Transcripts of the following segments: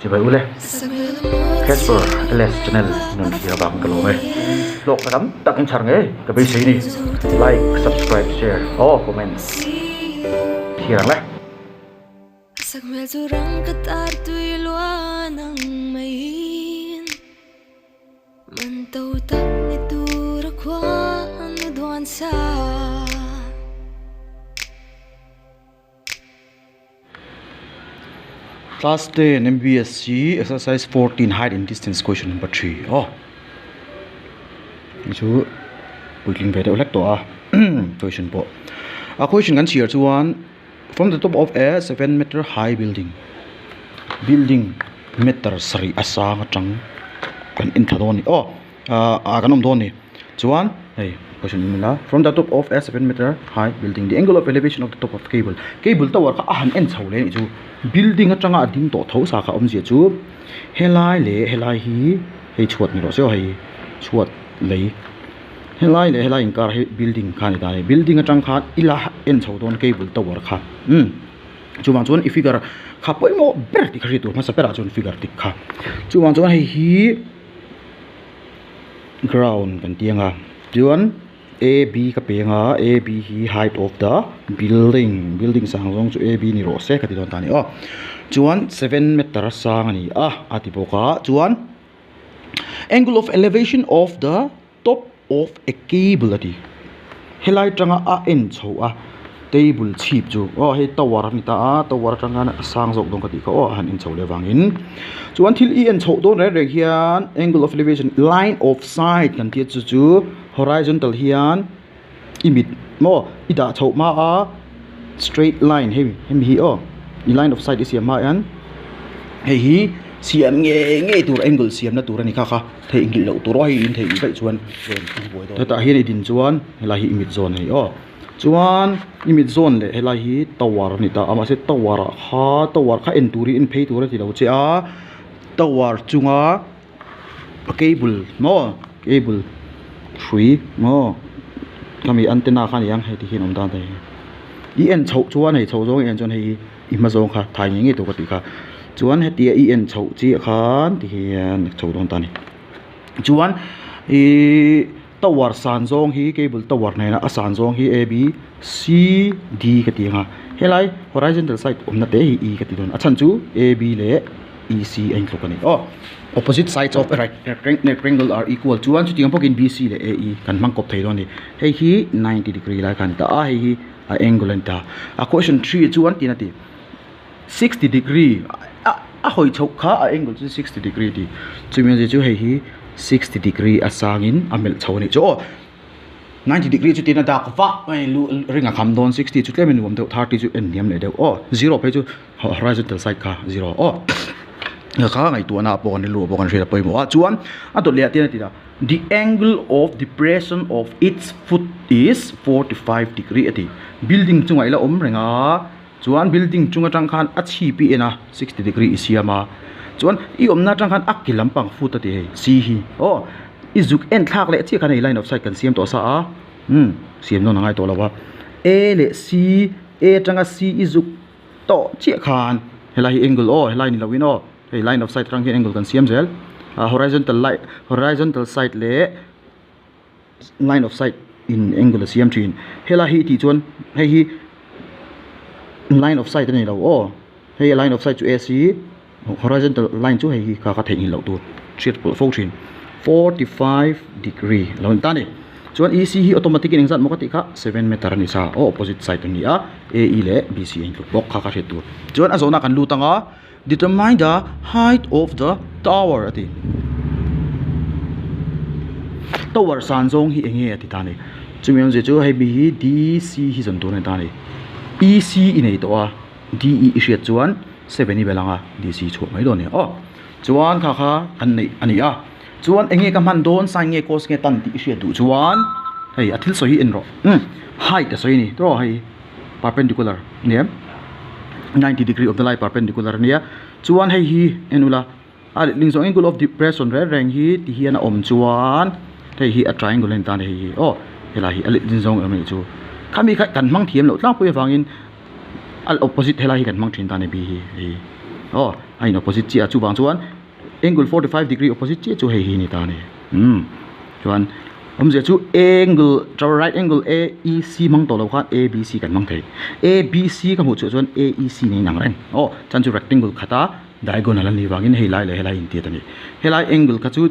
Chibai ule. Casper LS channel nun thlir avangin ka lawm e. Hlawkna tam tak in chhar ngei ka beisei ni. Like, subscribe, share aw comment thlir ang le. Class 10 MBSC exercise 14 height and distance question number 3 aw hei chu puitling ve deuh hlek tawh a question pawh a question kan chhiar chuan from the top of a 7 meter high building building meter sarih a sang atang kan en thla dawn a ni aw. Ah kan awm dawn a ni chuan hei question in ila from the top of a 7 meter high building the angle of elevation of the top of cable cable tower kha a han en chho leh a nih chu building atanga a ding tawh tho sa kha awmzia chu helai leh helai hi hei chhuat ni rawh se aw hei chhuat lei helai leh helai inkar hi building kha a ni ta a ni building atang khan ila en chho dawn cable tower kha umm chuvang chuan i figure kha pawimawh ber tih kha hriat tur hmasa berah chuan figure dik kha chuvang chuan hei hi. Ground kan ti ang a chuan a b ka pe ang a a b hi height of the building building sang zawng chu a b ni rawh se ka ti dawn ta a ni aw chuan seven meter a sang a ni a a ti bawk a chuan angle of elevation of the top of a cable a ti helai tanga a en chho a table chhip chu aw hei tower a ni ta a tower atang khan a sang zawk dawn ka tih kha aw a han en chho leh avangin chuan thil i en chhoh dawn reng reng hian angle of elevation line of sight kan tih chu chu horizontal hian i mit maw i dah chhoh hma a straight line hei hemi hi aw i line of sight i siam hma hian hei hi siam ngei ngei tur angle siamna tur a ni kha kha. Theihnghilh loh tur aw hei in theihnghilh daih chuan hetah hian i din chuan helai hi i mit zawn a ni aw chuan i mit zawn leh helai hi tower a ni ta a mahse tower ah kha tower kha en turin en phei tur a ti lo che a tower chunga cable maw cable hrui maw khami antenna kha a ni ang hei ti hian a awm ta i en chhoh chuan hei chho zawng i en chuan hei hi. I hma zawng kha thai ngei ngei tur ka tih kha chuan hetia i en chhoh chiah khan ti hian chho dawn ta a ni chuan ihh tower san zawng hi cable tower nena a san zawng hi a b c d ka ti ang a helai horizontal side awmna te hi e ka ti dawn a chhan chu a b leh e c a intluk a ni aw opposite sides of a rectangle are equal chuan chutiang bawkin b c leh a e kan hmang kawp thei dawn a ni hei hi ninety degree lai kha a ni ta a hei hi. A angle a ni ta. A question 3 chuan tiin a ti 60 degree a a hawi chhoh kha a angle chu 60 degree a ti. Chumi awmzia chu hei hi 60 degree a sangin a melh chho a nih chu aw. 90 degree chu tiin a dak vah mai lu ring a kham dawn 60 chu tlem a nuam deuh 30 chu en hniam leh deuh aw. Zero phei chu horizontal side kha zero aw. Kha ngaihtuahna ah pawh kan rilru ah pawh kan hriat a pawimawh a chuan a dawt leh ah tiin a ti ta. The angle of depression of its foot is 45 degree a ti. Building chungah ila awm reng a, chuan building chung atang khan a chhip i en a, 60 degree i siam a, chuan i awmna atang khan a ke lampang foot a ti hei, si hi aw i zuk en thlak leh chiah khan hei line of sight kan siam tawh sa a, umm siam nawn a ngai tawh lo a, A leh C, A atanga C i zuk tawh chiah khan helai hi angle aw helai ni loin aw. Hei line of sight atang hian angle kan siam zel a horizontal light horizontal side leh line of sight in angle a siam thin helai hi tih chuan hei hi line of sight a ni lo aw hei line of sight chu a c horizontal line chu hei hi kha ka theihnghilh loh tur hriat pawlh fo thin 45 degree a lo ni ta a ni chuan e c hi automatic in engzat maw ka tih kha 7 meter a ni sa aw opposite side a ni a a e leh b c a intluk bawk kha ka hriat tur chuan a zawhna kan lut ang a. Determine the height of the tower a ti. Tower san zawng hi enge a ti ta a ni. Chumi awmzia chu hei mi hi DC hi zawn tur a ni ta a ni. EC i nei tawh a, DE i hriat chuan 7 i belh ang a, DC chhuah mai dawn a ni. Aw chuan kha kha kan neih a ni a. Chuan enge ka hman dawn sin nge cos nge tan tih i hriat duh chuan hei a thil sawi hi en rawh. Umm height a sawi a ni tawh hei. Perpendicular a ni em? 90 degree of the line perpendicular a nia chuan hei hi en ula a letling zawng angle of depression reng reng hi ti hian a awm chuan hei hi a triangle a ni ta a ni hei hi aw helai hi a letling zawng awm a nih chu khami kha kan hmang thiam loh tlangpui avangin a opposite helai hi kan hmang thin ta a ni b hi hei. Aw a in opposite chiah a chuvang chuan angle 45 degree opposite chiah chu hei hi a ni ta a ni. Umm chuan awmzia chu angle right angle A E C hmang tawh lo khan A B C kan hmang thei. A B C ka hmuh chhuah chuan A E C nen a inang reng. Aw chuan chu rectangle khata diagonal a nih vangin hei lai leh helai a intiat a ni. Helai angle kha chu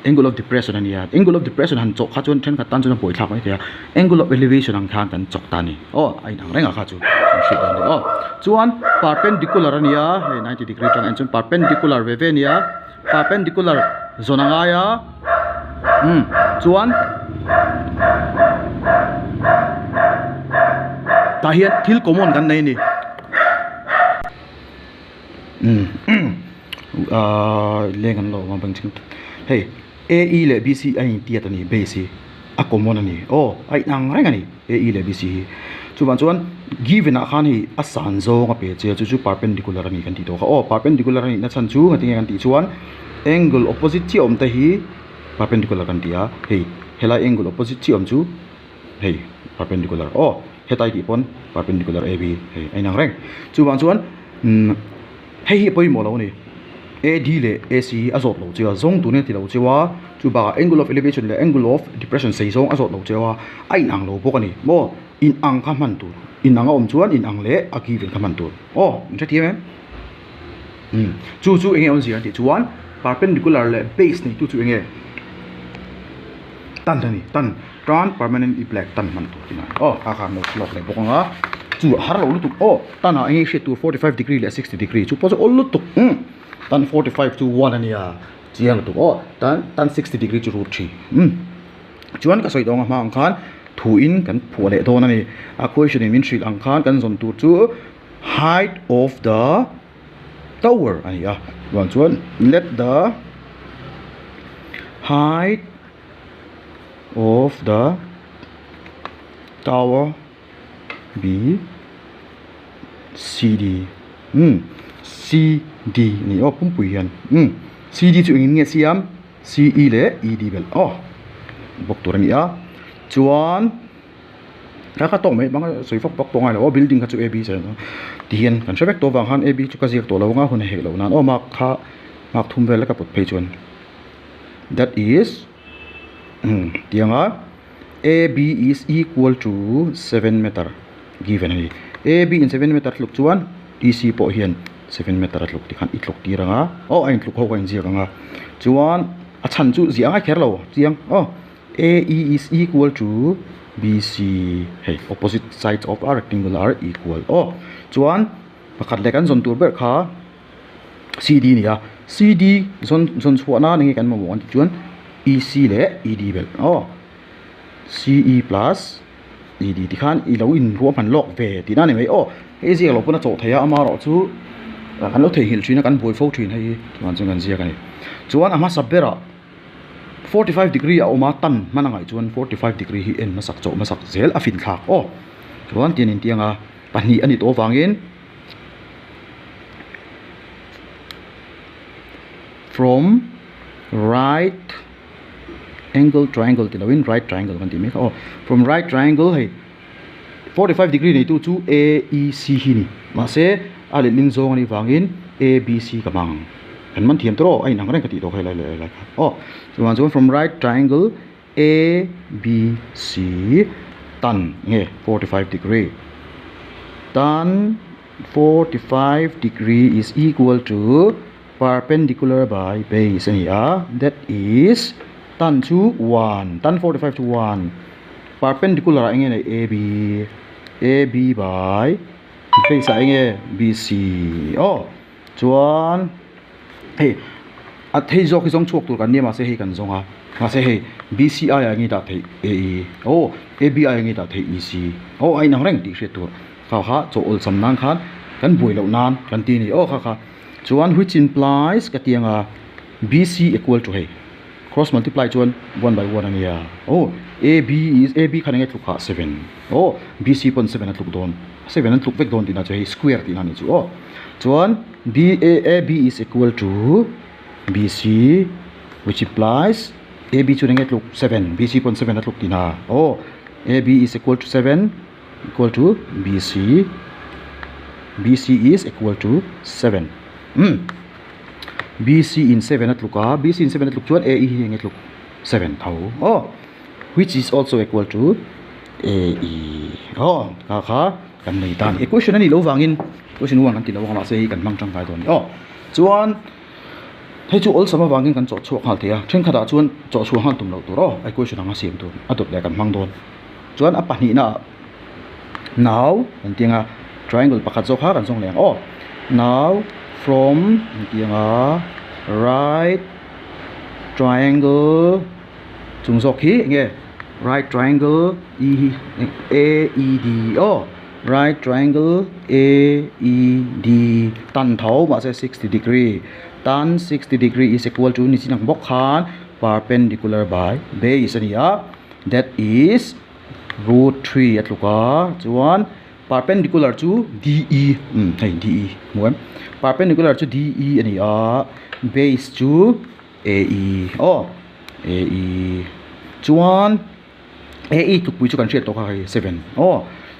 angle of depression a nia angle of depression han chawh kha chuan thenkhat tan chuan a buai thlak mai thei a angle of elevation ang khan kan chawk ta a ni aw a inang reng a kha chu kan hriat dan aw chuan perpendicular a nia hei 90 degree atang en chuan perpendicular ve ve a nia perpendicular zawn a ngai a umm chuan tah hian thil common kan nei a ni umm ahh leng an lo awm a bang chhing hei A E leh B C a intiat a ni base hi a common a ni aw a inang reng a ni A E leh B C hi chuvang chuan given ah khan hei a san zawng a pe che chu chu perpendicular a ni kan tih tawh kha aw perpendicular a nih na chhan chu engtin nge kan tih chuan angle opposite chiah awm te hi perpendicular kan ti a hei helai angle opposite chiah awm chu hei perpendicular aw hetlai tih pawn perpendicular A B hei a inang reng chuvang chuan umm hei hi a pawimawh lo a ni A D leh A C hi a zawt lo chiu a zawng tur in a ti lo chiu a chu bakah angle of elevation leh angle of depression sei zawng a zawt lo chiu a a inang lo bawk a ni maw inang kha hman tur inang a awm chuan inang leh a given kha hman tur aw in hrethiam em umm chu chu enge awmzia an tih chuan perpendicular leh base nei tu chu enge tan a ni tan. Tan permanent i black tan hman tur tihna aw kha kha note lawk leh bawk ang a chu a har lo lutuk aw tan ah enge hriat tur 45 degree leh 60 degree chu pawh chu awl lutuk umm tan 45 chu 1 ania chiang lutuk aw tan tan 60 degree chu root 3 umm chuan ka sawi dawng a hma ang khan thu in kan phuah leh dawn a ni a question in min hrilh ang khan kan zawn tur chu height of the tower a ni a chuan chuan let the height of the tower be C D umm C D a ni aw pumpui hian umm C D chu engin nge siam C E leh E D belh aw bawk tur a ni a chuan kha kha tawk mai bang a sawi vak vak pawh a ngai lo aw building kha chu A B C ti hian kan hre vek tawh avang khan A B chu ka ziak tawh lo ang a hun a hek loh nan aw mark kha mark thum vel ka pawt phei chuan. That is tiang a AB is equal to 7 meter given a ni. AB in 7 meter tluk chuan EC pawh hian 7 meter a tluk tikhan i tluk tir ang a, aw a intluk ho kha a inziak ang a. Chuan a chhan chu ziah ngai kher lo chiang aw AE is equal to BC hei opposite sides of a rectangle are equal aw. Chuan pakhat leh kan zawn tur ber kha. CD a ni a CD zawn zawn chhuah nan enge kan mamawh ang tih chuan EC leh ED belh aw CE plus ED tikhan i lo inruahman lawk ve tih na a ni mai aw hei ziak loh pawn a chawh thei a amaherawh chu kan lo theihnghilh thin a kan buai fo thin hei hi chuan chuan kan ziak a ni chuan a hmasa berah 45 degree a awm a tan hman a ngaih chuan 45 degree hi en hmasak chawh hmasak zel a finthlak aw chuan tian intiang a pahnih a ni tawh avangin. From right angle triangle ti loin right triangle kan tih mek a aw from right triangle hei 45 degree nei tu chu A E C hi ni mahse a letling zawng anih vangin A B C ka hmang kan man thiam tawh a inang reng ka tih tawh kha helai leh helai kha aw chuvang chuan from right triangle A B C tan nge 45 degree tan 45 degree is equal to perpendicular by base a ni a that is tan chu 1 tan 45 chu 1 perpendicular ah enge nei A B A B by base ah enge B C aw chuan hei a thei zawk hi zawng chhuak tur kan nia mahse hei kan zawng a mahse hei B C ai ah enge dah theih A E aw A B ai enge dah theih E C aw a inang reng tih hriat tur kha kha chaw awlsam nan khan kan buai loh nan kan ti a ni aw kha kha chuan which implies ka ti anga B C equal to hei cross multiply chuan 1 by 1 a nia aw A B is A B khan enge tluk kha 7 aw B C pawn 7 a tluk dawn 7 an tluk vek dawn tihna chu hei square tihna a ni chu aw chuan B A A B is equal to B C which implies A B chuan enge tluk 7 B C pawn 7 a tluk tihna aw A B is equal to 7 equal to B C B C is equal to 7. Um BC in 7 a tluk a, BC in 7 a tluk chuan AE hi enge tluk 7 tho aw which is also equal to AE aw kha kha kan nei ta a ni. Equation a nih loh vangin equation 1 kan ti lo ang mahse hei kan hmang tangkai dawn a ni aw. Chuan hei chu awlsam avangin kan chawh chhuak nghal thei a, thenkhatah chuan chawh chhuah nghal tum loh tur aw equation anga siam tur a dawt leh kan hmang dawn. Chuan a pahnihna ah now kan ti anga triangle pakhat zawk kha kan zawng leh ang aw. Now from kan ti anga right triangle chung zawk hi eng nge right triangle e hi A E D aw right triangle A E D tan tho mahse 60 degree tan 60 degree is equal to ni chin ang bawk khan perpendicular by base a ni a that is root 3 a tluk a chuan perpendicular chu DE hei DE hmu em perpendicular chu DE a ni a base chu AE aw AE chuan AE tlukpui chu kan hriat tawh kha hei 7 aw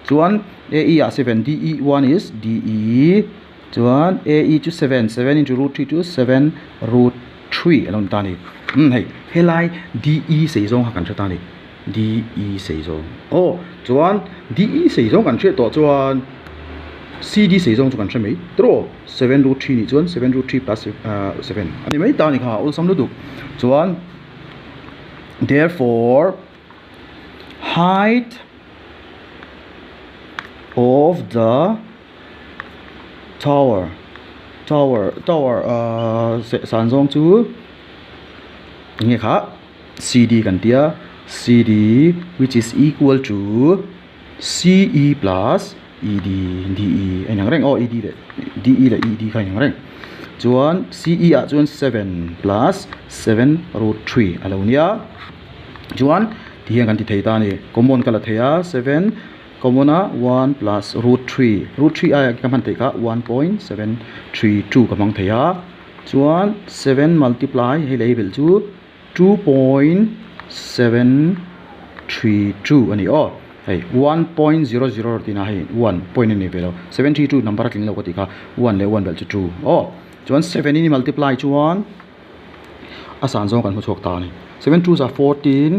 chuan AE ah 7 DE 1 is DE chuan AE chu 7 7 into root 3 chu 7 root 3 a lo ni ta a ni hei helai DE sei zawng kha kan hre ta a ni DE sei zawng aw chuan DE sei zawng kan hriat tawh chuan CD sei zawng chu kan hre mai tawh 7 root 3 nih chuan 7 root 3 plus 7 a ni mai ta a ni kha awlsam lutuk chuan therefore height of the tower tower tower san zawng chu enge kha CD kan tia CD which is equal to CE plus ED DE a inang reng aw ED leh DE leh ED kha a inang reng chuan CE ah chuan 7 plus 7 root 3 a lo nia chuan tihian kan ti thei ta a ni common ka la thei a 7 common a 1 plus root 3 root 3 aia ka hman theih kha 1.732 ka hmang thei a chuan 7 multiply hei lei belh chu 2.732 a ni aw hei 1.00 tina hei 1 point a ni ve lo 732 number a tling lo ka tih kha 1 leh 1 belh chu 2 aw chuan 7 in i multiply chuan a san zawng kan hmu chhuak ta a ni 7 2 za 14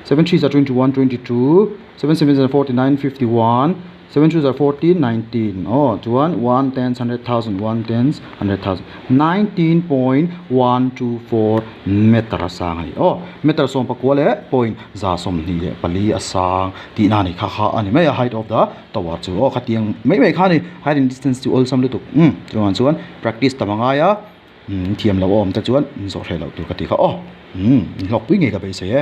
7 3 za 21 22 7 7 za 49 51 7 2 za 14 19 aw chuan 1 tens 100,000 1 tens 100,000 19.124 meter a sang a ni aw meter sawm pakua leh point za sawmhnih leh pali a sang tihna a ni kha kha a ni mai a height of the tower chu aw khatiang mai mai kha a ni height and distance chu awlsam lutuk chuan chuan practice tam a ngai a thiam loh a awm te chuan zawh hreh loh tur ka ti kha aw inhlawkpui ngei ka beisei e.